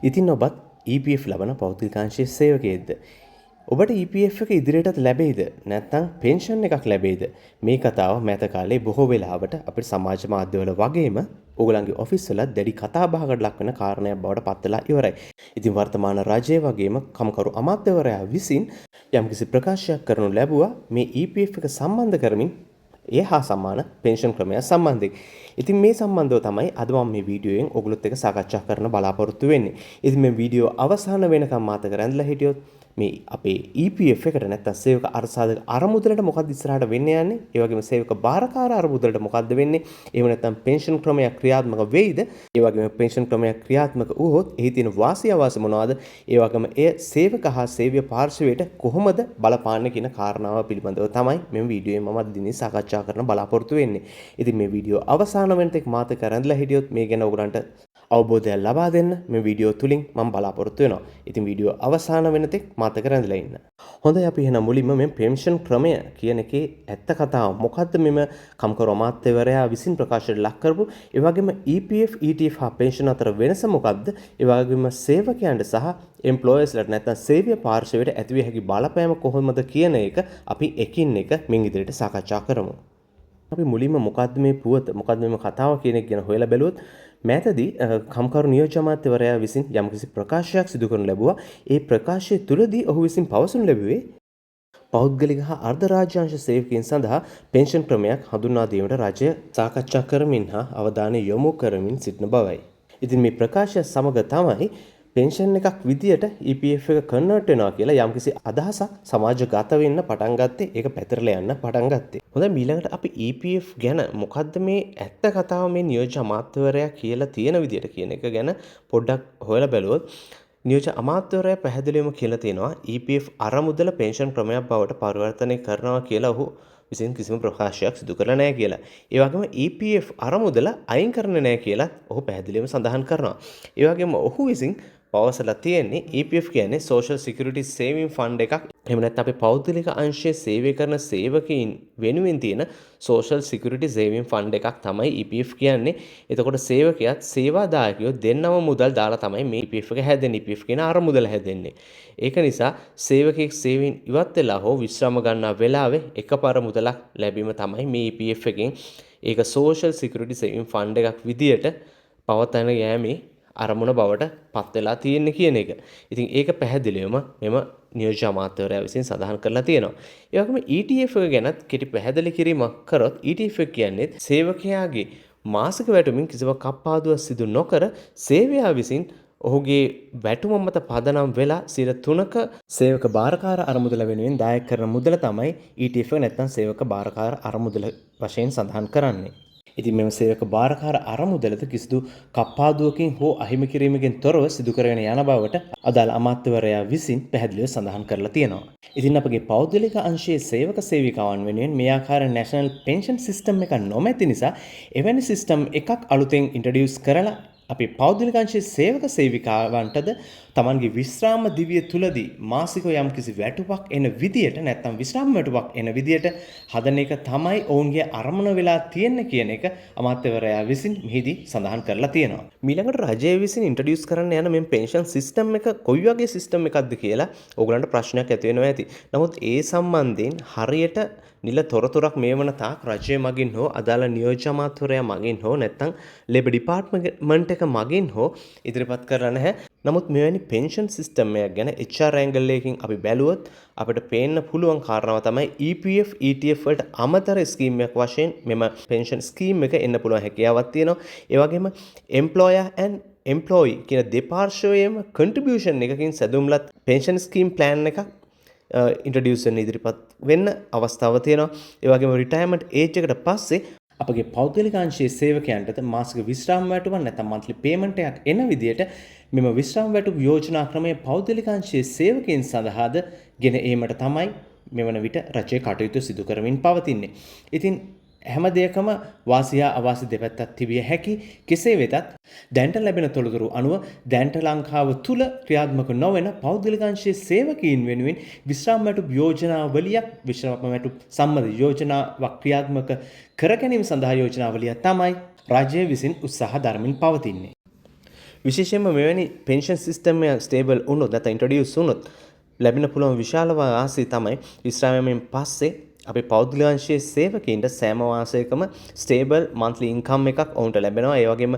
ඉතින් ඔබත් EPF ලබන පෞද්ගලික අංශයේ සේවකයෙක්ද? ඔබට EPF එක ඉදිරියටත් ලැබෙයිද? නැත්නම් පෙන්ෂන් එකක් ලැබෙයිද? මේ කතාව මෑත කාලේ බොහෝ වෙලාවට අපිට සමාජ මාධ්‍යවල වගේම ඕගොල්ලන්ගේ ඔෆිස් වලත් දැඩි කතා බහකට ලක් වෙන කාරණයක් බවට පත් වෙලා ඉවරයි. ඉතින් වර්තමාන රජය වගේම කම්කරු අමාත්‍යවරයා විසින් යම්කිසි ප්‍රකාශයක් කරනු ලැබුවා මේ EPF එක සම්බන්ධ කරමින්, ඒ හා සමාන පෙන්ෂන් ක්‍රමයක් සම්බන්ධයෙන්. ඉතින් මේ සම්බන්ධව තමයි අද මම මේ වීඩියෝයෙන් ඔයගොල්ලොත් එක්ක සාකච්ඡා කරන්න බලාපොරොත්තු වෙන්නේ. ඉතින් මේ වීඩියෝ අවසාන වෙනකම් මාත් එක්ක රැඳිලා හිටියොත් මේ අපේ EPF එකට නැත්තම් සේවක අර්ථසාධක අරමුදලට මොකක්ද ඉස්සරහට වෙන්න යන්නේ? ඒ වගේම සේවක භාරකාර අරමුදලට මොකක්ද වෙන්නේ? එහෙම නැත්තම් පෙන්ෂන් ක්‍රමයක් ක්‍රියාත්මක වෙයිද? ඒ වගේම පෙන්ෂන් ක්‍රමයක් ක්‍රියාත්මක වුවහොත් එහි තියෙන වාසි අවාසි මොනවාද? ඒ වගේම එය සේවක හා සේව්‍ය පාර්ශවයට කොහොමද බලපාන්නේ කියන කාරණාව පිළිබඳව තමයි මේ වීඩියෝයෙන් මම අද දිනේ සාකච්ඡා කරන්න බලාපොරොත්තු වෙන්නේ. ඉතින් මේ වීඩියෝ අවසාන වෙනතෙක් මාත් එක්ක රැඳිලා හිටියොත් මේ ගැන ඔයගොල්ලන්ට අවබෝධයක් ලබා දෙන්න මේ වීඩියෝ තුලින් මම බලාපොරොත්තු වෙනවා. ඉතින් වීඩියෝ අවසාන වෙනතෙක් මාත් එක්ක රැඳිලා ඉන්න. හොඳයි, අපි එහෙනම් මුලින්ම මේ පෙන්ෂන් ක්‍රමය කියන එකේ ඇත්ත කතාව මොකද්ද, මෙම කම්කරු අමාත්‍යවරයා විසින් ප්‍රකාශයට ලක් කරපු, ඒ වගේම EPF, ETF හා පෙන්ෂන් අතර වෙනස මොකද්ද? ඒ වගේම සේවකයන්ට සහ එම්ප්ලොයර්ස්ලට නැත්නම් සේව්‍ය පාර්ශවයට ඇතිවිය හැකි බලපෑම කොහොමද කියන එක අපි එකින් එක මින් ඉදිරියට සාකච්ඡා කරමු. අපි මුලින්ම මොකද්ද මේ පුවත, මොකද්ද මේ කතාව කියන එක ගැන හොයලා බැලුවොත් මෑතදී කම්කරු නියෝජ්‍ය අමාත්‍යවරයා විසින් යම්කිසි ප්‍රකාශයක් සිදු කරනු ලැබුවා. ඒ ප්‍රකාශය තුළදී ඔහු විසින් පවසනු ලැබුවේ පෞද්ගලික හා අර්ධ රාජ්‍ය අංශ සේවකයින් සඳහා පෙන්ෂන් ක්‍රමයක් හඳුන්වා දීමට රජය සාකච්ඡා කරමින් හා අවධානය යොමු කරමින් සිටින බවයි. ඉතින් මේ ප්‍රකාශය සමග තමයි පෙන්ෂන් එකක් විදියට EPF එක කන්වර්ට් වෙනවා කියලා යම්කිසි අදහසක් සමාජගත වෙන්න පටන් ගත්තේ, ඒක පැතිරලා යන්න පටන් ගත්තේ. හොඳයි, ඊළඟට අපි EPF ගැන මොකද්ද මේ ඇත්ත කතාව මේ නියෝජ්‍ය අමාත්‍යවරයා කියලා තියෙන විදියට කියන එක ගැන පොඩ්ඩක් හොයලා බැලුවොත් නියෝජ්‍ය අමාත්‍යවරයා පැහැදිලිවම කියලා තියෙනවා EPF අරමුදල පෙන්ෂන් ක්‍රමයක් බවට පරිවර්තනය කරනවා කියලා ඔහු විසින් කිසිම ප්‍රකාශයක් සිදු කරලා නැහැ කියලා. ඒ වගේම EPF අරමුදල අයින් කරන්නේ නැහැ කියලා ඔහු පැහැදිලිවම සඳහන් කරනවා. ඒ වගේම ඔහු විසින් පවසලා තියෙන්නේ EPF කියන්නේ Social Security Saving Fund එකක්. එහෙම නැත්නම් අපේ පෞද්ගලික අංශයේ සේවය කරන සේවකයින් වෙනුවෙන් තියෙන Social Security Saving Fund එකක් තමයි EPF කියන්නේ. එතකොට සේවකයාත් සේවාදායකයෝ දෙන්නම මුදල් දාලා තමයි මේ EPF එක හැදෙන්නේ. EPF කියන අරමුදල හැදෙන්නේ. ඒක නිසා සේවකයෙක් සේවයෙන් ඉවත් වෙලා හෝ විශ්‍රාම ගන්නා වෙලාවේ එකපාර මුදලක් ලැබීම තමයි මේ EPF එකෙන්, ඒක Social Security Saving Fund එකක් විදියට පවත්වාගෙන යෑමේ අරමුණ බවට පත් වෙලා තියෙන්නේ කියන එක. ඉතින් ඒක පැහැදිලිවම මෙම නියෝජ්‍ය අමාත්‍යවරයා විසින් සඳහන් කරලා තියෙනවා. ඒ වගේම ETF එක ගැනත් කෙටි පැහැදිලි කිරීමක් කරොත් ETF එක කියන්නේ සේවකයාගේ මාසික වැටුමින් කිසිම කප්පාදුවක් සිදු නොකර සේවයා විසින් ඔහුගේ වැටුම මත පදනම් වෙලා 3%ක සේවක භාරකාර අරමුදල වෙනුවෙන් දායක කරන මුදල තමයි ETF එක නැත්නම් සේවක භාරකාර අරමුදල වශයෙන් සඳහන් කරන්නේ. ඉතින් මෙම සේවක භාරකාර අරමුදලද කිසිදු කප්පාදුවකින් හෝ අහිමි කිරීමකින් තොරව සිදු කරගෙන යන බවට අදාළ අමාත්‍යවරයා විසින් පැහැදිලිව සඳහන් කරලා තියෙනවා. ඉතින් අපගේ පෞද්ගලික අංශයේ සේවක සේවිකාවන් වෙනුවෙන් මේ ආකාර නැෂනල් පෙන්ෂන් සිස්ටම් එකක් නොමැති නිසා එවැනි සිස්ටම් එකක් අලුතෙන් ඉන්ට්‍රොඩියුස් කරලා අපි පෞද්ගලික අංශයේ සේවක සේවිකාවන්ටද තමන්ගේ විශ්‍රාම දිවිය තුලදී මාසිකව යම්කිසි වැටුපක් එන විදියට නැත්නම් විශ්‍රාම වැටුපක් එන විදියට හදන එක තමයි ඔවුන්ගේ අරමුණ වෙලා තියෙන්නේ කියන එක අමාත්‍යවරයා විසින් මෙහිදී සඳහන් කරලා තියෙනවා. මීළඟට රජය විසින් ඉන්ට්‍රොඩියුස් කරන්න යන මේ පෙන්ෂන් සිස්ටම් එක කොයි වගේ සිස්ටම් එකක්ද කියලා ඕගොල්ලන්ට ප්‍රශ්නයක් ඇති වෙනවා ඇති. නමුත් ඒ සම්බන්ධයෙන් හරියට නිල තොරතුරක් මේ වන තාක් රජය මගින් හෝ අදාළ නියෝජ්‍ය අමාත්‍යවරයා මගින් හෝ නැත්නම් ලේබර් ඩිපාර්ට්මන්ට් එක මගින් හෝ ඉදිරිපත් කරලා නැහැ. නමුත් මෙවැනි පෙන්ෂන් සිස්ටම් එකක් ගැන HR angle එකකින් අපි බැලුවොත් අපිට පේන්න පුළුවන් කාරණාව තමයි EPF, ETF වලට අමතර ස්කීම් එකක් වශයෙන් මෙම පෙන්ෂන් ස්කීම් එක එන්න පුළුවන් හැකියාවක් තියෙනවා. ඒ වගේම එම්ප්ලොයර් ඇන්ඩ් එම්ප්ලොයි කියන දෙපාර්ශ්වයේම කන්ට්‍රිබියුෂන් එකකින් සැදුම්ලත් පෙන්ෂන් ස්කීම් ප්ලෑන් එකක් ඉන්ට්‍රොඩියුස් වෙන්න, ඉදිරිපත් වෙන්න අවස්ථාව තියෙනවා. ඒ වගේම රිටයර්මන්ට් ඒජ් එකට පස්සේ අපගේ පෞද්ගලික අංශයේ සේවකයන්ටද මාසික විශ්‍රාම වැටුපක් නැත්නම් මන්ත්ලි පේමන්ට් එකක් එන විදියට මෙම විශ්‍රාම වැටුප් යෝජනා ක්‍රමය පෞද්ගලික අංශයේ සේවකයින් සඳහාද ගෙන ඒමට තමයි මෙවන විට රජය කටයුතු සිදු කරමින් පවතින්නේ. ඉතින් හැම දෙයකම වාසි හා අවාසි දෙපැත්තක් තිබිය හැකි. කෙසේ වෙතත් දැන්ට ලැබෙන තොරතුරු අනුව දැන්ට ලංකාව තුල ක්‍රියාත්මක නොවන පෞද්ගලික අංශයේ සේවකයින් වෙනුවෙන් විශ්‍රාම වැටුප් යෝජනාවලියක්, විශ්‍රාම වැටුප් සම්බන්ධ යෝජනාවක් ක්‍රියාත්මක කර ගැනීම සඳහා යෝජනාවලියක් තමයි රජය විසින් උත්සාහ දරමින් පවතින්නේ. විශේෂයෙන්ම මෙවැනි පෙන්ෂන් සිස්ටම් එක ස්ටේබල් වුණොත්, නැත්නම් ඉන්ට්‍රොඩියුස් වුණොත් ලැබෙන පුළුවන් විශාල වාසිය තමයි විශ්‍රාම යාමෙන් පස්සේ අපේ පෞද්ගලික අංශයේ සේවකයින්ට සෑම මාසයකම ස්ටේබල් මන්ත්ලි ඉන්කම් එකක් ඔවුන්ට ලැබෙනවා. ඒ වගේම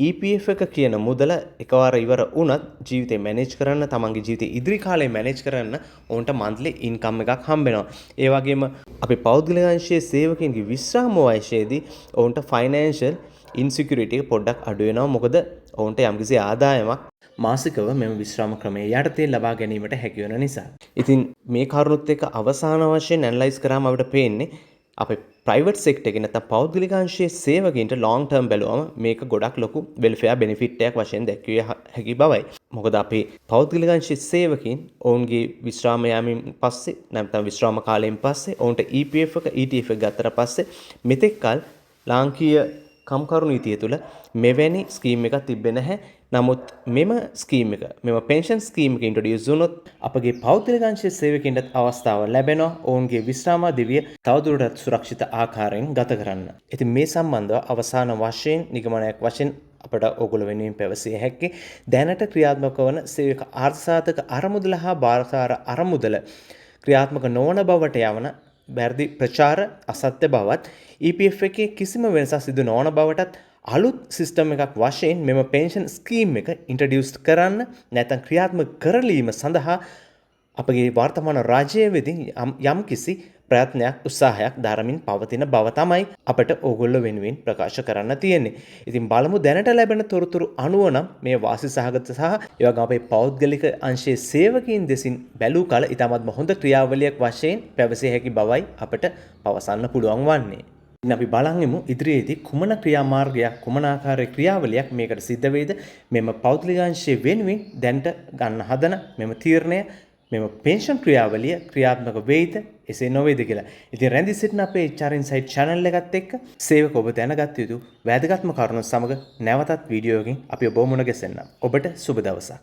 EPF එක කියන මුදල එකවර ඉවර වුණත් ජීවිතේ මැනේජ් කරන්න, තමන්ගේ ජීවිතේ ඉදිරි කාලේ මැනේජ් කරන්න ඔවුන්ට මන්ත්ලි ඉන්කම් එකක් හම්බෙනවා. ඒ වගේම අපේ පෞද්ගලික අංශයේ සේවකයින්ගේ විශ්‍රාම වයසේදී ඔවුන්ට ෆයිනෑන්ෂල් ඉන්සිකියුරිටි එක පොඩ්ඩක් අඩු වෙනවා. මොකද ඔවුන්ට යම්කිසි ආදායමක් මාසිකව මෙම විශ්‍රාම ක්‍රමය යටතේ ලබා ගැනීමට හැකි වන නිසා. ඉතින් මේ කරුණුත් එක්ක අවසාන වශයෙන් ඇනලයිස් කරාම අපිට පේන්නේ අපේ ප්‍රයිවට් සෙක්ටර් එකේ නැත්නම් පෞද්ගලික අංශයේ සේවකයින්ට ලොං ටර්ම් බැලුවම මේක ගොඩක් ලොකු වෙල්ෆෙයාර් බෙනිෆිට් එකක් වශයෙන් දැක්විය හැකි බවයි. මොකද අපේ පෞද්ගලික අංශයේ සේවකයින් ඔවුන්ගේ විශ්‍රාම යාමෙන් පස්සේ, නැත්නම් විශ්‍රාම කාලයෙන් පස්සේ ඔවුන්ට EPF එක, ETF එක ගත්තට පස්සේ, මෙතෙක් කල් ලාංකීය කම්කරු නීතිය තුළ මෙවැනි ස්කීම් එකක් තිබ්බේ නැහැ. නමුත් මෙම ස්කීම් එක, මෙම පෙන්ෂන් ස්කීම් එක ඉන්ට්‍රොඩියුස් වුණොත් අපගේ පෞද්ගලික අංශයේ සේවකයින්ටත් අවස්ථාව ලැබෙනවා ඔවුන්ගේ විශ්‍රාම දිවිය තවදුරටත් සුරක්ෂිත ආකාරයෙන් ගත කරන්න. ඉතින් මේ සම්බන්ධව අවසාන වශයෙන් නිගමනයක් වශයෙන් අපට ඔගොල්ලෝ වෙනුවෙන් පැවසිය හැක්කේ දැනට ක්‍රියාත්මක වන සේවක අර්ථසාධක අරමුදල හා භාරසාර අරමුදල ක්‍රියාත්මක නොවන බවට යවන වැරදි ප්‍රචාර අසත්‍ය බවත්, EPF එකේ කිසිම වෙනසක් සිදු නොවන බවටත්, අලුත් සිස්ටම් එකක් වශයෙන් මෙම පෙන්ෂන් ස්කීම් එක ඉන්ට්‍රොඩියුස් කරන්න නැත්නම් ක්‍රියාත්මක කරලීම සඳහා අපගේ වර්තමාන රජය වෙතින් යම් කිසි ප්‍රයත්නයක්, උත්සාහයක් දරමින් පවතින බව තමයි අපට ඕගොල්ලෝ වෙනුවෙන් ප්‍රකාශ කරන්න තියෙන්නේ. ඉතින් බලමු, දැනට ලැබෙන තොරතුරු අනුව නම් මේ වාසි සහගත සහ ඒ වගේම අපේ පෞද්ගලික අංශයේ සේවකයින් දෙසින් බැලූ කල ඉතාමත්ම හොඳ ක්‍රියාවලියක් වශයෙන් පැවසිය හැකි බවයි අපට පවසන්න පුළුවන් වන්නේ. ඉතින් අපි බලන් ඉමු ඉදිරියේදී කුමන ක්‍රියාමාර්ගයක්, කුමන ආකාරයේ ක්‍රියාවලියක් මේකට සිද්ධ වෙයිද, මෙම පෞද්ගලික අංශයේ වෙනුවෙන් දැනට ගන්න හදන මෙම තීරණය, මෙම පෙන්ෂන් ක්‍රියාවලිය ක්‍රියාත්මක වෙයිද එසේ නොවේද කියලා. ඉතින් රැඳී සිටින අපේ HR Insight channel එකත් එක්ක සේවක ඔබ දැනගත යුතු වැදගත්ම කරුණු සමග නැවතත් වීඩියෝ එකකින් අපි ඔබව මුණ ගැසෙන්නම්. ඔබට සුබ දවසක්.